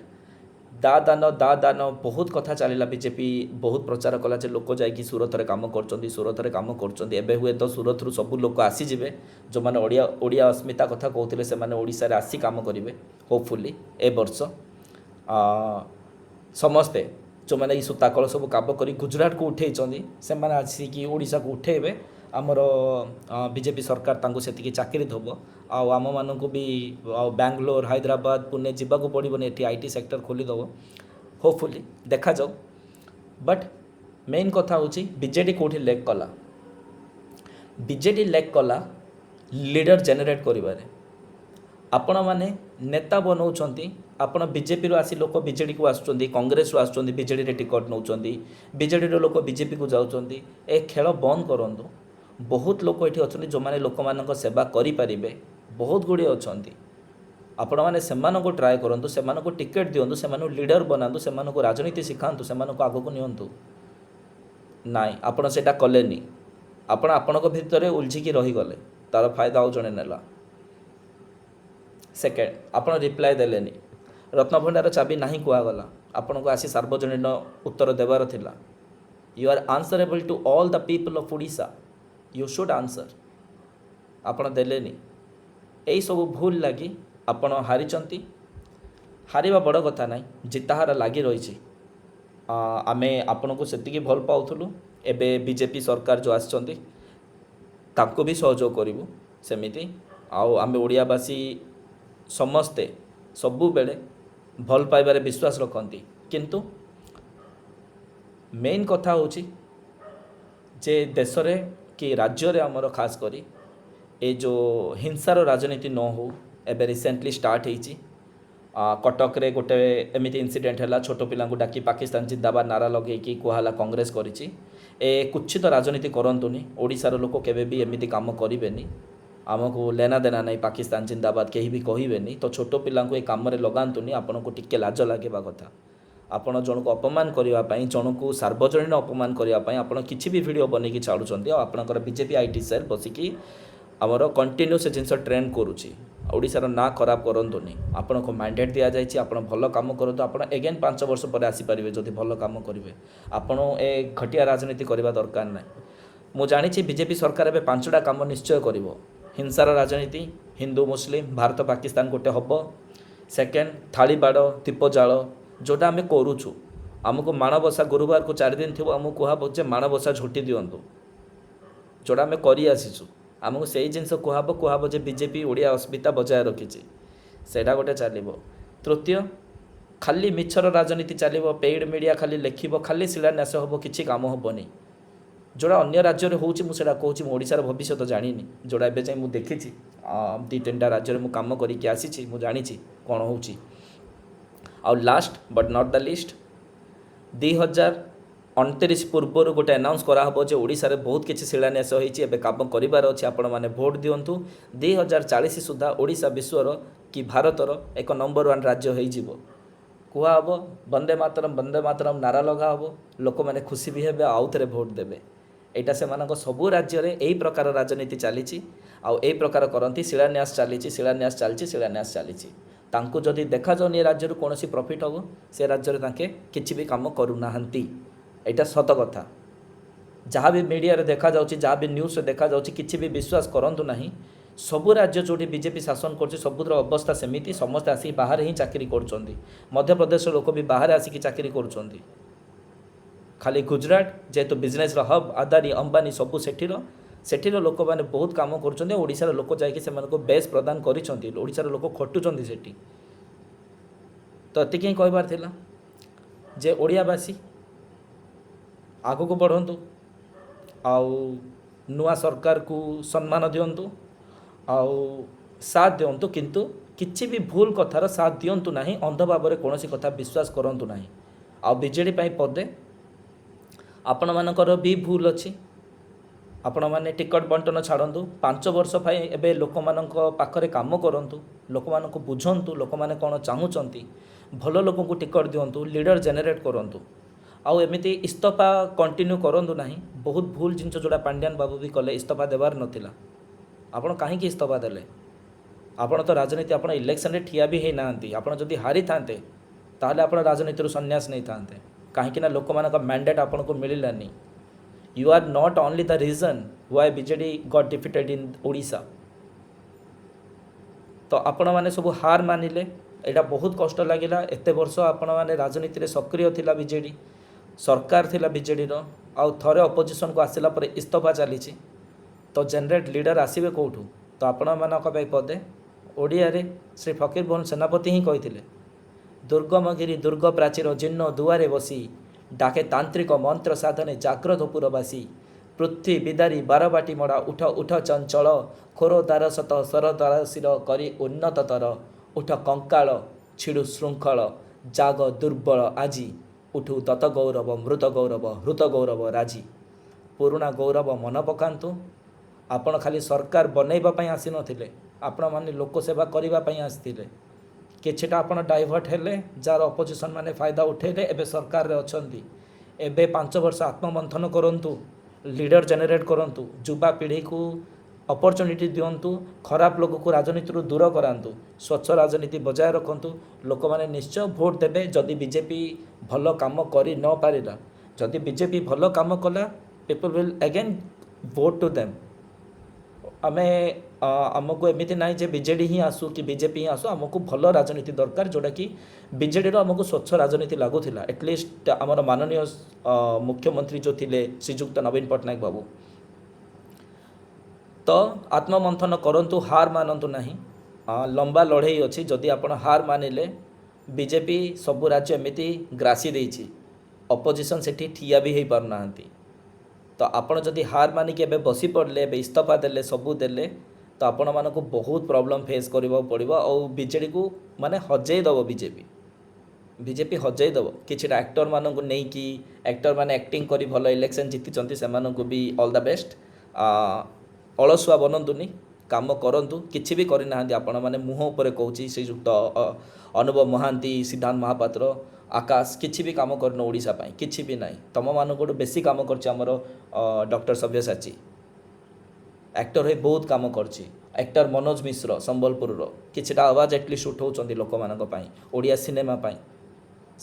ଦା ଦାନ ବହୁତ କଥା ଚାଲିଲା। ବିଜେପି ବହୁତ ପ୍ରଚାର କଲା ଯେ ଲୋକ ଯାଇକି ସୁରତରେ କାମ କରୁଛନ୍ତି, ସୁରତରେ କାମ କରୁଛନ୍ତି। ଏବେ ହୁଏତ ସୁରତରୁ ସବୁ ଲୋକ ଆସିଯିବେ, ଯେଉଁମାନେ ଓଡ଼ିଆ ଅସ୍ମିତା କଥା କହୁଥିଲେ, ସେମାନେ ଓଡ଼ିଶାରେ ଆସି କାମ କରିବେ ହୋପଫୁଲି ଏ ବର୍ଷ। ସମସ୍ତେ ଯେଉଁମାନେ ଏଇ ସୂତାକଳ ସବୁ କାମ କରି ଗୁଜୁରାଟକୁ ଉଠେଇଛନ୍ତି, ସେମାନେ ଆସିକି ଓଡ଼ିଶାକୁ ଉଠେଇବେ। ଆମର ବିଜେପି ସରକାର ତାଙ୍କୁ ସେତିକି ଚାକିରି ଦେବ, ଆଉ ଆମମାନଙ୍କୁ ବି ଆଉ ବାଙ୍ଗଲୋର, ହାଇଦ୍ରାବାଦ, ପୁନେ ଯିବାକୁ ପଡ଼ିବନି, ଏଠି IT sector ଖୋଲିଦେବ ହୋପଫୁଲି, ଦେଖାଯାଉ। ବଟ୍ ମେନ୍ କଥା ହେଉଛି ବିଜେଡ଼ି କେଉଁଠି ଲେକ୍ କଲା। ବିଜେଡ଼ି ଲେକ୍ କଲା ଲିଡ଼ର ଜେନେରେଟ୍ କରିବାରେ। ଆପଣମାନେ ନେତା ବନାଉଛନ୍ତି, ଆପଣ ବିଜେପିରୁ ଆସି ଲୋକ ବିଜେଡ଼ିକୁ ଆସୁଛନ୍ତି, କଂଗ୍ରେସରୁ ଆସୁଛନ୍ତି ବିଜେଡ଼ିରେ ଟିକଟ ନେଉଛନ୍ତି, ବିଜେଡ଼ିର ଲୋକ ବିଜେପିକୁ ଯାଉଛନ୍ତି। ଏ ଖେଳ ବନ୍ଦ କରନ୍ତୁ। ବହୁତ ଲୋକ ଏଠି ଅଛନ୍ତି ଯେଉଁମାନେ ଲୋକମାନଙ୍କ ସେବା କରିପାରିବେ, ବହୁତ ଗୁଡ଼ିଏ ଅଛନ୍ତି। ଆପଣମାନେ ସେମାନଙ୍କୁ ଟ୍ରାଏ କରନ୍ତୁ, ସେମାନଙ୍କୁ ଟିକେଟ୍ ଦିଅନ୍ତୁ, ସେମାନଙ୍କୁ ଲିଡ଼ର ବନାନ୍ତୁ, ସେମାନଙ୍କୁ ରାଜନୀତି ଶିଖାନ୍ତୁ, ସେମାନଙ୍କୁ ଆଗକୁ ନିଅନ୍ତୁ। ନାଇଁ, ଆପଣ ସେଇଟା କଲେନି। ଆପଣ ଆପଣଙ୍କ ଭିତରେ ଉଲଝିକି ରହିଗଲେ, ତାର ଫାଇଦା ଆଉ ଜଣେ ନେଲା। ସେକେଣ୍ଡ, ଆପଣ ରିପ୍ଲାଏ ଦେଲେନି। ରତ୍ନଭଣ୍ଡାର ଚାବି ନାହିଁ କୁହାଗଲା, ଆପଣଙ୍କୁ ଆସି ସାର୍ବଜନୀନ ଉତ୍ତର ଦେବାର ଥିଲା। You are answerable to all the people of Odisha, you should answer. ଆପଣ ଦେଲେନି। ଏଇସବୁ ଭୁଲ ଲାଗି ଆପଣ ହାରିଛନ୍ତି। ହାରିବା ବଡ଼ କଥା ନାହିଁ, ଜିତାହାର ଲାଗି ରହିଛି। ଆମେ ଆପଣଙ୍କୁ ସେତିକି ଭଲ ପାଉଥିଲୁ। ଏବେ ବିଜେପି ସରକାର ଯେଉଁ ଆସିଛନ୍ତି, ତାଙ୍କୁ ବି ସହଯୋଗ କରିବୁ ସେମିତି। ଆଉ ଆମେ ଓଡ଼ିଆବାସୀ ସମସ୍ତେ ସବୁବେଳେ ଭଲ ପାଇବାରେ ବିଶ୍ୱାସ ରଖନ୍ତି। କିନ୍ତୁ ମେନ୍ କଥା ହେଉଛି ଯେ ଦେଶରେ କି ରାଜ୍ୟରେ ଆମର ଖାସ କରି ଏ ଯେଉଁ ହିଂସାର ରାଜନୀତି ନ ହେଉ। ଏବେ ରିସେଣ୍ଟଲି ଷ୍ଟାର୍ଟ ହେଇଛି। କଟକରେ ଗୋଟେ ଏମିତି ଇନସିଡେଣ୍ଟ ହେଲା, ଛୋଟ ପିଲାଙ୍କୁ ଡାକି ପାକିସ୍ତାନ ଜିନ୍ଦାବାଦ ନାରା ଲଗେଇକି କୁହାହେଲା କଂଗ୍ରେସ କରିଛି। ଏ କୁତ୍ସିତ ରାଜନୀତି କରନ୍ତୁନି। ଓଡ଼ିଶାର ଲୋକ କେବେ ବି ଏମିତି କାମ କରିବେନି। ଆମକୁ ଲେନା ଦେନା ନାହିଁ, ପାକିସ୍ତାନ ଜିନ୍ଦାବାଦ କେହି ବି କହିବେନି। ତ ଛୋଟ ପିଲାଙ୍କୁ ଏ କାମରେ ଲଗାନ୍ତୁନି। ଆପଣଙ୍କୁ ଟିକେ ଲାଜ ଲାଗିବା କଥା। ଆପଣ ଜଣକୁ ଅପମାନ କରିବା ପାଇଁ, ଜଣକୁ ସାର୍ବଜନୀନ ଅପମାନ କରିବା ପାଇଁ ଆପଣ କିଛି ବି ଭିଡ଼ିଓ ବନେଇକି ଛାଡ଼ୁଛନ୍ତି। ଆଉ ଆପଣଙ୍କର ବିଜେପି IT cell ବସିକି ଆମର କଣ୍ଟିନ୍ୟୁ ସେ ଜିନିଷ ଟ୍ରେଣ୍ଡ କରୁଛି। ଓଡ଼ିଶାର ନାଁ ଖରାପ କରନ୍ତୁନି। ଆପଣଙ୍କୁ ମ୍ୟାଣ୍ଡେଟ୍ ଦିଆଯାଇଛି, ଆପଣ ଭଲ କାମ କରନ୍ତୁ। ଆପଣ ଏଗେନ୍ 5 ବର୍ଷ ପରେ ଆସିପାରିବେ ଯଦି ଭଲ କାମ କରିବେ। ଆପଣ ଏ ଘଟିଆ ରାଜନୀତି କରିବା ଦରକାର ନାହିଁ। ମୁଁ ଜାଣିଛି, ବିଜେପି ସରକାର ଏବେ ପାଞ୍ଚଟା କାମ ନିଶ୍ଚୟ କରିବ। ହିଂସାର ରାଜନୀତି, ହିନ୍ଦୁ ମୁସଲିମ, ଭାରତ ପାକିସ୍ତାନ ଗୋଟେ ହେବ। ସେକେଣ୍ଡ, ଥାଳି ବାଡ଼, ଦୀପ ଜାଳ, ଯେଉଁଟା ଆମେ କରୁଛୁ। ଆମକୁ ମାଣବସା ଗୁରୁବାରକୁ 4 ଦିନ ଥିବ, ଆମକୁ କୁହାହେବ ଯେ ମାଣବସା ଝୋଟି ଦିଅନ୍ତୁ, ଯେଉଁଟା ଆମେ କରି ଆସିଛୁ। ଆମକୁ ସେଇ ଜିନିଷ କୁହାହେବ। କୁହାହେବ ଯେ ବିଜେପି ଓଡ଼ିଆ ଅସ୍ମିତା ବଜାୟ ରଖିଛି। ସେଇଟା ଗୋଟେ ଚାଲିବ। ତୃତୀୟ, ଖାଲି ମିଛର ରାଜନୀତି ଚାଲିବ। ପେଇଡ଼ ମିଡ଼ିଆ ଖାଲି ଲେଖିବ, ଖାଲି ଶିଳାନ୍ୟାସ ହେବ, କିଛି କାମ ହେବନି। ଯେଉଁଟା ଅନ୍ୟ ରାଜ୍ୟରେ ହେଉଛି, ମୁଁ ସେଇଟା କହୁଛି। ମୁଁ ଓଡ଼ିଶାର ଭବିଷ୍ୟତ ଜାଣିନି। ଯେଉଁଟା ଏବେ ଯାଏଁ ମୁଁ ଦେଖିଛି, ଦୁଇ ତିନିଟା ରାଜ୍ୟରେ ମୁଁ କାମ କରିକି ଆସିଛି, ମୁଁ ଜାଣିଛି କ'ଣ ହେଉଛି। ଆଉ last but not the least, 2029 ପୂର୍ବରୁ ଗୋଟେ ଆନାଉନ୍ସ କରାହେବ ଯେ ଓଡ଼ିଶାରେ ବହୁତ କିଛି ଶିଳାନ୍ୟାସ ହେଇଛି, ଏବେ କାମ କରିବାର ଅଛି, ଆପଣମାନେ ଭୋଟ ଦିଅନ୍ତୁ। 2040 ସୁଦ୍ଧା ଓଡ଼ିଶା ବିଶ୍ୱର କି ଭାରତର ଏକ ନମ୍ବର ୱାନ୍ ରାଜ୍ୟ ହେଇଯିବ କୁହାହେବ। ବନ୍ଦେ ମାତରମ୍, ବନ୍ଦେ ମାତରମ୍ ନାରା ଲଗା ହେବ, ଲୋକମାନେ ଖୁସି ବି ହେବେ, ଆଉ ଥରେ ଭୋଟ ଦେବେ। ଏଇଟା ସେମାନଙ୍କ ସବୁ ରାଜ୍ୟରେ ଏଇ ପ୍ରକାର ରାଜନୀତି ଚାଲିଛି ଆଉ ଏଇ ପ୍ରକାର କରନ୍ତି। ଶିଳାନ୍ୟାସ ଚାଲିଛି, ଶିଳାନ୍ୟାସ ଚାଲିଛି, ଶିଳାନ୍ୟାସ ଚାଲିଛି। ତାଙ୍କୁ ଯଦି ଦେଖାଯାଉନି ଏ ରାଜ୍ୟରୁ କୌଣସି ପ୍ରଫିଟ୍ ହେବ, ସେ ରାଜ୍ୟରେ ତାଙ୍କେ କିଛି ବି କାମ କରୁନାହାନ୍ତି। ଏଇଟା ସତ କଥା। ଯାହା ବି ମିଡ଼ିଆରେ ଦେଖାଯାଉଛି, ଯାହା ବି ନ୍ୟୁଜ୍ରେ ଦେଖାଯାଉଛି, କିଛି ବି ବିଶ୍ୱାସ କରନ୍ତୁ ନାହିଁ। ସବୁ ରାଜ୍ୟ ଯେଉଁଠି ବିଜେପି ଶାସନ କରୁଛି, ସବୁର ଅବସ୍ଥା ସେମିତି। ସମସ୍ତେ ଆସିକି ବାହାରେ ହିଁ ଚାକିରି କରୁଛନ୍ତି। ମଧ୍ୟପ୍ରଦେଶର ଲୋକ ବି ବାହାରେ ଆସିକି ଚାକିରି କରୁଛନ୍ତି। ଖାଲି ଗୁଜୁରାଟ ଯେହେତୁ ବିଜନେସ୍ର ହବ୍, ଆଦାନୀ, ଅମ୍ବାନୀ ସବୁ ସେଠିର। ସେଠିର ଲୋକମାନେ ବହୁତ କାମ କରୁଛନ୍ତି ଆଉ ଓଡ଼ିଶାର ଲୋକ ଯାଇକି ସେମାନଙ୍କୁ ବେସ୍ ପ୍ରଦାନ କରିଛନ୍ତି। ଓଡ଼ିଶାର ଲୋକ ଖଟୁଛନ୍ତି ସେଠି। ତ ଏତିକି ହିଁ କହିବାର ଥିଲା ଯେ ଓଡ଼ିଆବାସୀ ଆଗକୁ ବଢ଼ନ୍ତୁ ଆଉ ନୂଆ ସରକାରକୁ ସମ୍ମାନ ଦିଅନ୍ତୁ ଆଉ ସାଥ ଦିଅନ୍ତୁ। କିନ୍ତୁ କିଛି ବି ଭୁଲ କଥାର ସାଥ ଦିଅନ୍ତୁ ନାହିଁ। ଅନ୍ଧ ଭାବରେ କୌଣସି କଥା ବିଶ୍ୱାସ କରନ୍ତୁ ନାହିଁ। ଆଉ ବିଜେଡ଼ି ପାଇଁ ପଦେ, ଆପଣମାନଙ୍କର ବି ଭୁଲ ଅଛି। ଆପଣମାନେ ଟିକଟ ବଣ୍ଟନ ଛାଡ଼ନ୍ତୁ। 5 ବର୍ଷ ପାଇଁ ଏବେ ଲୋକମାନଙ୍କ ପାଖରେ କାମ କରନ୍ତୁ, ଲୋକମାନଙ୍କୁ ବୁଝନ୍ତୁ ଲୋକମାନେ କ'ଣ ଚାହୁଁଛନ୍ତି। ଭଲ ଲୋକଙ୍କୁ ଟିକଟ ଦିଅନ୍ତୁ, ଲିଡ଼ର ଜେନେରେଟ୍ କରନ୍ତୁ ଆଉ ଏମିତି ଇସ୍ତଫା କଣ୍ଟିନ୍ୟୁ କରନ୍ତୁ ନାହିଁ। ବହୁତ ଭୁଲ ଜିନିଷ ଯେଉଁଟା ପାଣ୍ଡିଆନ ବାବୁ ବି କଲେ, ଇସ୍ତଫା ଦେବାର ନଥିଲା। ଆପଣ କାହିଁକି ଇସ୍ତଫା ଦେଲେ? ଆପଣ ତ ରାଜନୀତି, ଆପଣ ଇଲେକ୍ସନରେ ଠିଆ ବି ହେଇନାହାନ୍ତି। ଆପଣ ଯଦି ହାରିଥାନ୍ତେ, ତାହେଲେ ଆପଣ ରାଜନୀତିରୁ ସନ୍ନ୍ୟାସ ନେଇଥାନ୍ତେ। କାହିଁକି ନା ଲୋକମାନଙ୍କ ମ୍ୟାଣ୍ଡେଟ୍ ଆପଣଙ୍କୁ ମିଳିଲାନି। You are not only the reason why BJD got defeated in Odisha. ତ ଆପଣମାନେ ସବୁ ହାର ମାନିଲେ, ଏଇଟା ବହୁତ କଷ୍ଟ ଲାଗିଲା। ଏତେ ବର୍ଷ ଆପଣମାନେ ରାଜନୀତିରେ ସକ୍ରିୟ ଥିଲା ବିଜେଡ଼ି, ସରକାର ଥିଲା ବିଜେଡ଼ିର, ଆଉ ଥରେ ଅପୋଜିସନକୁ ଆସିଲା ପରେ ଇସ୍ତଫା ଚାଲିଛି। ତ ଜେନେରେଟ୍ ଲିଡ଼ର ଆସିବେ କେଉଁଠୁ? ତ ଆପଣମାନଙ୍କ ପାଇଁ ପଦେ, ଓଡ଼ିଆରେ ଶ୍ରୀ ଫକୀରମୋହନ ସେନାପତି ହିଁ କହିଥିଲେ, "ଦୁର୍ଗମଗିରି ଦୁର୍ଗ ପ୍ରାଚୀର ଜୀର୍ଣ୍ଣ ଦୁଆରେ ବସି ଡାକେ ତାନ୍ତ୍ରିକ ମନ୍ତ୍ର ସାଧନେ ଜାଗ୍ରତ ପୁରବାସୀ। ପୃଥ୍ୱୀ ବିଦାରୀ ବାରବାଟୀ ମଡ଼ା ଉଠ ଉଠ ଚଞ୍ଚଳ, ଖୋର ଦ୍ୱାର ଶତ ଶର ଦ୍ୱାର ଶିର କରି ଉନ୍ନତତର। ଉଠ କଙ୍କାଳ ଛିଡ଼ୁ ଶୃଙ୍ଖଳ ଜାଗ ଦୁର୍ବଳ ଆଜି, ଉଠୁ ଦତ ଗୌରବ ମୃତ ଗୌରବ ହୃତ ଗୌରବ ରାଜି।" ପୁରୁଣା ଗୌରବ ମନେ ପକାନ୍ତୁ। ଆପଣ ଖାଲି ସରକାର ବନେଇବା ପାଇଁ ଆସିନଥିଲେ, ଆପଣମାନେ ଲୋକ ସେବା କରିବା ପାଇଁ ଆସିଥିଲେ। କିଛିଟା ଆପଣ ଡାଇଭର୍ଟ ହେଲେ, ଯାହାର ଅପୋଜିସନ୍ ମାନେ ଫାଇଦା ଉଠେଇଲେ, ଏବେ ସରକାରରେ ଅଛନ୍ତି। ଏବେ 5 ବର୍ଷ ଆତ୍ମମନ୍ଥନ କରନ୍ତୁ।
ଲିଡର ଜେନେରେଟ୍ କରନ୍ତୁ, ଯୁବାପିଢ଼ିକୁ ଅପରଚ୍ୟୁନିଟି ଦିଅନ୍ତୁ, ଖରାପ ଲୋକକୁ ରାଜନୀତିରୁ ଦୂର କରାନ୍ତୁ, ସ୍ୱଚ୍ଛ ରାଜନୀତି ବଜାୟ ରଖନ୍ତୁ। ଲୋକମାନେ ନିଶ୍ଚୟ ଭୋଟ ଦେବେ ଯଦି ବିଜେପି ଭଲ କାମ କରି ନ ପାରିଲା। ଯଦି ବିଜେପି ଭଲ କାମ କଲା, people will again vote to them. ଆମେ ଆମକୁ ଏମିତି ନାହିଁ ଯେ ବିଜେଡ଼ି ହିଁ ଆସୁ କି ବିଜେପି ହିଁ ଆସୁ। ଆମକୁ ଭଲ ରାଜନୀତି ଦରକାର, ଯେଉଁଟାକି ବିଜେଡ଼ିର ଆମକୁ ସ୍ୱଚ୍ଛ ରାଜନୀତି ଲାଗୁଥିଲା। ଆଟଲିଷ୍ଟ ଆମର ମାନନୀୟ ମୁଖ୍ୟମନ୍ତ୍ରୀ ଯେଉଁ ଥିଲେ, ଶ୍ରୀଯୁକ୍ତ ନବୀନ ପଟ୍ଟନାୟକ ବାବୁ। ତ ଆତ୍ମମନ୍ଥନ କରନ୍ତୁ, ହାର ମାନନ୍ତୁ ନାହିଁ। ଲମ୍ବା ଲଢ଼େଇ ଅଛି। ଯଦି ଆପଣ ହାର ମାନିଲେ, ବିଜେପି ସବୁ ରାଜ୍ୟ ଏମିତି ଗ୍ରାସି ଦେଇଛି, ଅପୋଜିସନ୍ ସେଠି ଠିଆ ବି ହେଇପାରୁନାହାନ୍ତି। ତ ଆପଣ ଯଦି ହାର ମାନିକି ଏବେ ବସି ପଡ଼ିଲେ, ଏବେ ଇସ୍ତଫା ଦେଲେ, ସବୁ ଦେଲେ, ତ ଆପଣମାନଙ୍କୁ ବହୁତ ପ୍ରୋବ୍ଲେମ୍ ଫେସ୍ କରିବାକୁ ପଡ଼ିବ। ଆଉ ବିଜେଡ଼ିକୁ ମାନେ ହଜେଇ ଦେବ ବିଜେପି। ବିଜେପି ହଜେଇ ଦେବ। କିଛିଟା ଆକ୍ଟରମାନଙ୍କୁ ନେଇକି, ଆକ୍ଟରମାନେ ଆକ୍ଟିଂ କରି ଭଲ ଇଲେକ୍ସନ୍ ଜିତିଛନ୍ତି, ସେମାନଙ୍କୁ ବି ଅଲ୍ the best. ଅଳସୁଆ ବନନ୍ତୁନି, କାମ କରନ୍ତୁ। କିଛି ବି କରିନାହାନ୍ତି ଆପଣମାନେ। ମୁହଁ ଉପରେ କହୁଛି, ଶ୍ରୀଯୁକ୍ତ ଅନୁଭବ ମହାନ୍ତି, ସିଦ୍ଧାନ୍ତ ମହାପାତ୍ର, ଆକାଶ, କିଛି ବି କାମ କରିନ ଓଡ଼ିଶା ପାଇଁ, କିଛି ବି ନାହିଁ। ତୁମମାନଙ୍କଠୁ ବେଶୀ କାମ କରିଛି ଆମର ଡକ୍ଟର ସବ୍ୟସାଚୀ। ଆକ୍ଟର ହୋଇ ବହୁତ କାମ କରିଛି। ଆକ୍ଟର ମନୋଜ ମିଶ୍ର ସମ୍ବଲପୁରର, କିଛିଟା ଆୱାଜ ଆଟଲିଷ୍ଟ ଉଠାଉଛନ୍ତି ଲୋକମାନଙ୍କ ପାଇଁ, ଓଡ଼ିଆ ସିନେମା ପାଇଁ।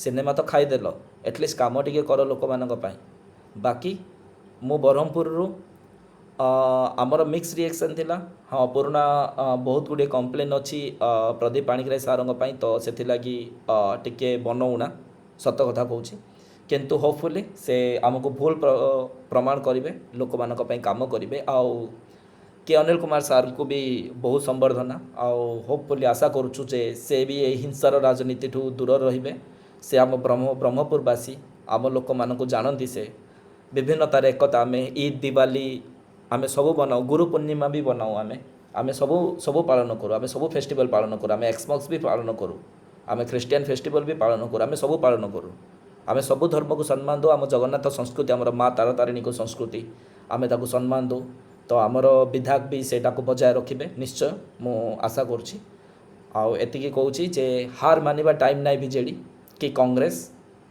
ସିନେମା ତ ଖାଇଦେଲ, ଆଟଲିଷ୍ଟ କାମ ଟିକେ କର ଲୋକମାନଙ୍କ ପାଇଁ। ବାକି ମୁଁ ବ୍ରହ୍ମପୁରରୁ, ଆମର ମିକ୍ସ ରିଏକ୍ସନ୍ ଥିଲା। ହଁ, ପୁରୁଣା ବହୁତ ଗୁଡ଼ିଏ କମ୍ପ୍ଲେନ୍ ଅଛି ପ୍ରଦୀପ ପାଣିଗ୍ରାହୀ ସାର୍ଙ୍କ ପାଇଁ, ତ ସେଥିଲାଗି ଟିକେ ବନଉନା, ସତ କଥା କହୁଛି। କିନ୍ତୁ ହୋପଫୁଲି ସେ ଆମକୁ ଭୁଲ ପ୍ରମାଣ କରିବେ, ଲୋକମାନଙ୍କ ପାଇଁ କାମ କରିବେ। ଆଉ କେ ଅନିଲ କୁମାର ସାର୍ଙ୍କୁ ବି ବହୁତ ସମ୍ବର୍ଦ୍ଧନା। ଆଉ ହୋପଫୁଲି ଆଶା କରୁଛୁ ଯେ ସେ ବି ଏଇ ହିଂସାର ରାଜନୀତିଠୁ ଦୂର ରହିବେ। ସେ ଆମ ବ୍ରହ୍ମପୁରବାସୀ, ଆମ ଲୋକମାନଙ୍କୁ ଜାଣନ୍ତି ସେ। ବିଭିନ୍ନତାରେ ଏକତା। ଆମେ ଇଦ୍, ଦିୱାଲି ଆମେ ସବୁ ବନାଉ, ଗୁରୁ ପୂର୍ଣ୍ଣିମା ବି ବନାଉ ଆମେ। ଆମେ ସବୁ ସବୁ ପାଳନ କରୁ। ଆମେ ସବୁ ଫେଷ୍ଟିଭାଲ୍ ପାଳନ କରୁ। ଆମେ ଏକ୍ସମକ୍ସ ବି ପାଳନ କରୁ, ଆମେ ଖ୍ରୀଷ୍ଟିଆନ ଫେଷ୍ଟିଭାଲ୍ ବି ପାଳନ କରୁ, ଆମେ ସବୁ ପାଳନ କରୁ। ଆମେ ସବୁ ଧର୍ମକୁ ସମ୍ମାନ ଦେଉ। ଆମ ଜଗନ୍ନାଥ ସଂସ୍କୃତି, ଆମର ମା ତାରାତାରିଣୀଙ୍କ ସଂସ୍କୃତି, ଆମେ ତାକୁ ସମ୍ମାନ ଦେଉ। ତ ଆମର ବିଧାୟକ ବି ସେଇଟାକୁ ବଜାୟ ରଖିବେ ନିଶ୍ଚୟ, ମୁଁ ଆଶା କରୁଛି। ଆଉ ଏତିକି କହୁଛି ଯେ ହାର ମାନିବା ଟାଇମ୍ ନାହିଁ ବିଜେଡ଼ି କି କଂଗ୍ରେସ।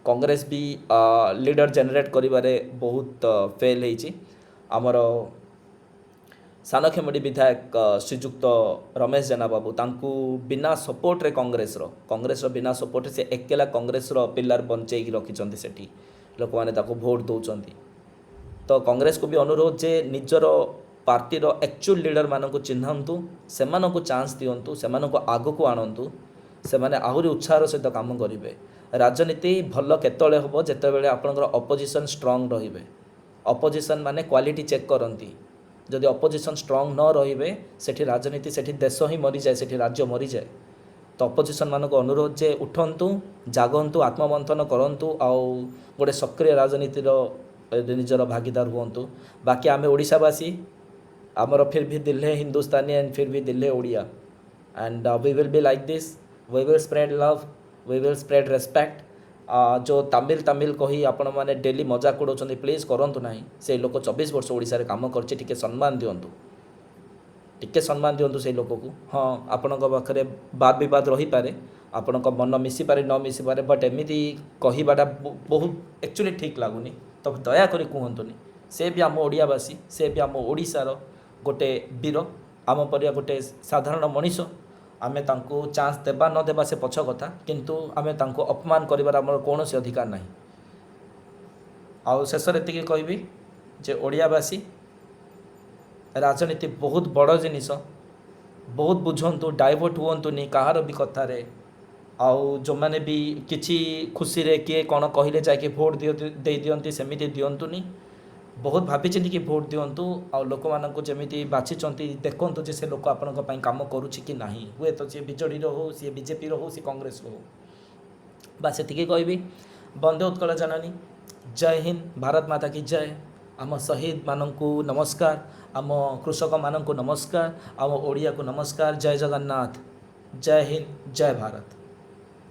କଂଗ୍ରେସ ବି ଲିଡର ଜେନେରେଟ୍ କରିବାରେ ବହୁତ ଫେଲ୍ ହେଇଛି। ଆମର ସାନଖେମୁଣ୍ଡି ବିଧାୟକ ଶ୍ରୀଯୁକ୍ତ ରମେଶ ଜେନା ବାବୁ, ତାଙ୍କୁ ବିନା ସପୋର୍ଟରେ, କଂଗ୍ରେସର ବିନା ସପୋର୍ଟରେ ସେ ଏକେଲା କଂଗ୍ରେସର ପିଲାର ବଞ୍ଚେଇକି ରଖିଛନ୍ତି। ସେଠି ଲୋକମାନେ ତାକୁ ଭୋଟ ଦେଉଛନ୍ତି। ତ କଂଗ୍ରେସକୁ ବି ଅନୁରୋଧ ଯେ ନିଜର ପାର୍ଟିର ଆକ୍ଚୁଆଲ ଲିଡରମାନଙ୍କୁ ଚିହ୍ନନ୍ତୁ, ସେମାନଙ୍କୁ ଚାନ୍ସ ଦିଅନ୍ତୁ, ସେମାନଙ୍କୁ ଆଗକୁ ଆଣନ୍ତୁ। ସେମାନେ ଆହୁରି ଉତ୍ସାହର ସହିତ କାମ କରିବେ। ରାଜନୀତି ଭଲ କେତେବେଳେ ହେବ? ଯେତେବେଳେ ଆପଣଙ୍କର ଅପୋଜିସନ୍ ଷ୍ଟ୍ରଙ୍ଗ ରହିବେ। ଅପୋଜିସନ୍ ମାନେ କ୍ୱାଲିଟି ଚେକ୍ କରନ୍ତି। ଯଦି ଅପୋଜିସନ୍ ଷ୍ଟ୍ରଙ୍ଗ ନ ରହିବେ, ସେଠି ରାଜନୀତି, ସେଠି ଦେଶ ହିଁ ମରିଯାଏ, ସେଠି ରାଜ୍ୟ ମରିଯାଏ। ତ ଅପୋଜିସନ୍ ମାନଙ୍କୁ ଅନୁରୋଧ ଯେ ଉଠନ୍ତୁ, ଜାଗନ୍ତୁ, ଆତ୍ମମନ୍ଥନ କରନ୍ତୁ ଆଉ ଗୋଟେ ସକ୍ରିୟ ରାଜନୀତିର ନିଜର ଭାଗିଦାର ହୁଅନ୍ତୁ। ବାକି ଆମେ ଓଡ଼ିଶାବାସୀ, ଆମର फिर भी दिल है हिंदुस्तानी एंड फिर भी दिल है Odia, and we will be like this. We will spread love, we will spread respect. ଯେଉଁ ତାମିଲ ତାମିଲ କହି ଆପଣମାନେ ଡେଲି ମଜାକ ଉଡ଼ାଉଛନ୍ତି, ପ୍ଲିଜ୍ କରନ୍ତୁ ନାହିଁ। ସେଇ ଲୋକ 24 ବର୍ଷ ଓଡ଼ିଶାରେ କାମ କରିଛି। ଟିକେ ସମ୍ମାନ ଦିଅନ୍ତୁ, ଟିକେ ସମ୍ମାନ ଦିଅନ୍ତୁ ସେଇ ଲୋକକୁ। ହଁ, ଆପଣଙ୍କ ପାଖରେ ବାଦ ବିବାଦ ରହିପାରେ, ଆପଣଙ୍କ ମନ ମିଶିପାରେ, ନ ମିଶିପାରେ, ବଟ୍ ଏମିତି କହିବାଟା ବହୁତ ଆକ୍ଚୁଆଲି ଠିକ୍ ଲାଗୁନି। ତ ଦୟାକରି କୁହନ୍ତୁନି। ସେ ବି ଆମ ଓଡ଼ିଆବାସୀ, ସେ ବି ଆମ ଓଡ଼ିଶାର ଗୋଟେ ବୀର, ଆମ ପରିକା ଗୋଟେ ସାଧାରଣ ମଣିଷ। ଆମେ ତାଙ୍କୁ ଚାନ୍ସ ଦେବା ନ ଦେବା ସେ ପଛ କଥା, କିନ୍ତୁ ଆମେ ତାଙ୍କୁ ଅପମାନ କରିବାର ଆମର କୌଣସି ଅଧିକାର ନାହିଁ। ଆଉ ଶେଷରେ ଏତିକି କହିବି ଯେ ଓଡ଼ିଆବାସୀ, ରାଜନୀତି ବହୁତ ବଡ଼ ଜିନିଷ। ବହୁତ ବୁଝନ୍ତୁ, ଡାଇଭର୍ଟ ହୁଅନ୍ତୁନି କାହାର ବି କଥାରେ। ଆଉ ଯେଉଁମାନେ ବି କିଛି ଖୁସିରେ କିଏ କ'ଣ କହିଲେ ଯାଇକି ଭୋଟ ଦେଇ ଦିଅନ୍ତି, ସେମିତି ଦିଅନ୍ତୁନି। ବହୁତ ଭାବିଚିନ୍ତିକି ଭୋଟ ଦିଅନ୍ତୁ। ଆଉ ଲୋକମାନଙ୍କୁ ଯେମିତି ବାଛିଛନ୍ତି, ଦେଖନ୍ତୁ ଯେ ସେ ଲୋକ ଆପଣଙ୍କ ପାଇଁ କାମ କରୁଛି କି ନାହିଁ। ହୁଏତ ସିଏ ବିଜେଡ଼ିର ହଉ, ସିଏ ବିଜେପିର ହଉ, ସିଏ କଂଗ୍ରେସର ହଉ। ବାସ୍, ଏତିକି କହିବି। ବନ୍ଦେ ଉତ୍କଳ ଜନନୀ, ଜୟ ହିନ୍ଦ, ଭାରତ माता की ଜୟ। ଆମ ଶହୀଦମାନଙ୍କୁ ନମସ୍କାର, ଆମ କୃଷକମାନଙ୍କୁ ନମସ୍କାର, ଆମ ଓଡ଼ିଆକୁ ନମସ୍କାର। ଜୟ ଜଗନ୍ନାଥ, ଜୟ ହିନ୍ଦ, ଜୟ ଭାରତ।